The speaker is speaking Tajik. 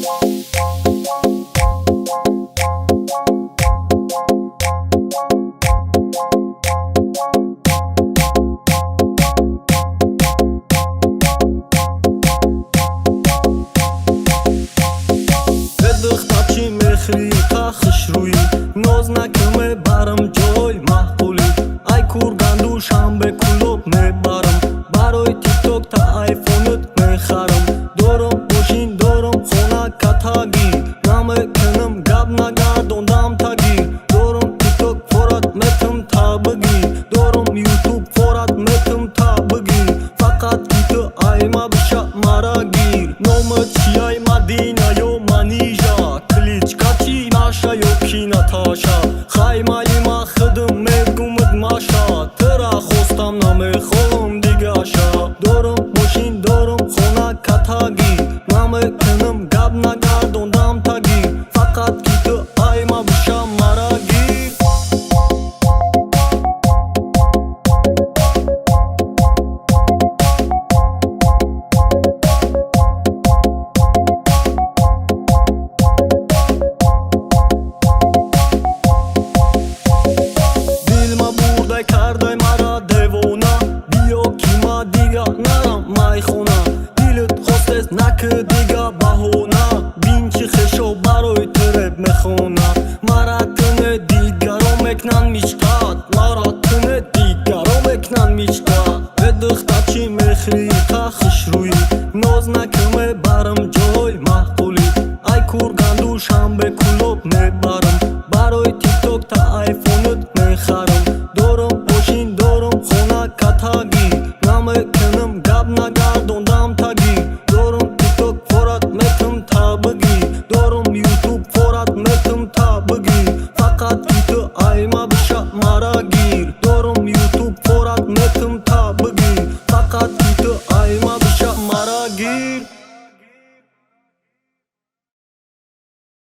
Духтар, чӣ мехӯрӣ, қа хушрӯӣ? Ноз накун, мебарам ҷой маъқулӣ. Ай Курган, Душанбе, Кӯлоб мебарам. Барои Тикток та айфонат мехарам. Дорам мошин, дорам хона катагӣ. Намекунам гап, нагардондам тагӣ. Дорам Тикток, форат метам, та бигӣ. Дорам Ютуб, форат метам, та бигӣ. Фақат ки ту айма биша, мара гир. Номат чияй, Мадина ё Манижа? Кличка чи, Маша ё ки Наташа? Хаймаи ма худам мегумад, Маша. Тура хостам, намехоҳам дигаша. Дорам мошин, дорам хона катагӣ. Намекунам гап, нагардондам тагӣ. Фақат ки ту айма биша, мара гир. Дилма бурдай, кардай мара девона. Биё, ки ма дига нарам майхона. Дилат хостест, наки дига баҳона. Бин, чӣ хешо барои ту реп мехона. Мара туне дигаро мекунанд мечтать. Мара туне дигаро мекунанд мечтать. Э, духтар, чӣ мехӯрӣ, қа хушрӯӣ? Ноз накун, мебарам ҷой маъқулӣ. Ай Курган, Душанбе, Кӯлоб мебарам. Барои Тикток та айфонат мехарам. Дорам мошин, дорам хона катагӣ. Намекунам гап, нагардондам тагӣ. Дорам Тикток, форат метам, та бигӣ. Дорам Ютуб, форат метам, та бигӣ. Фақат ки ту айма биша, мара гир. Дорам Ютуб, форат метам, та бигӣ. Фақат ки ту айма биша, мара гир.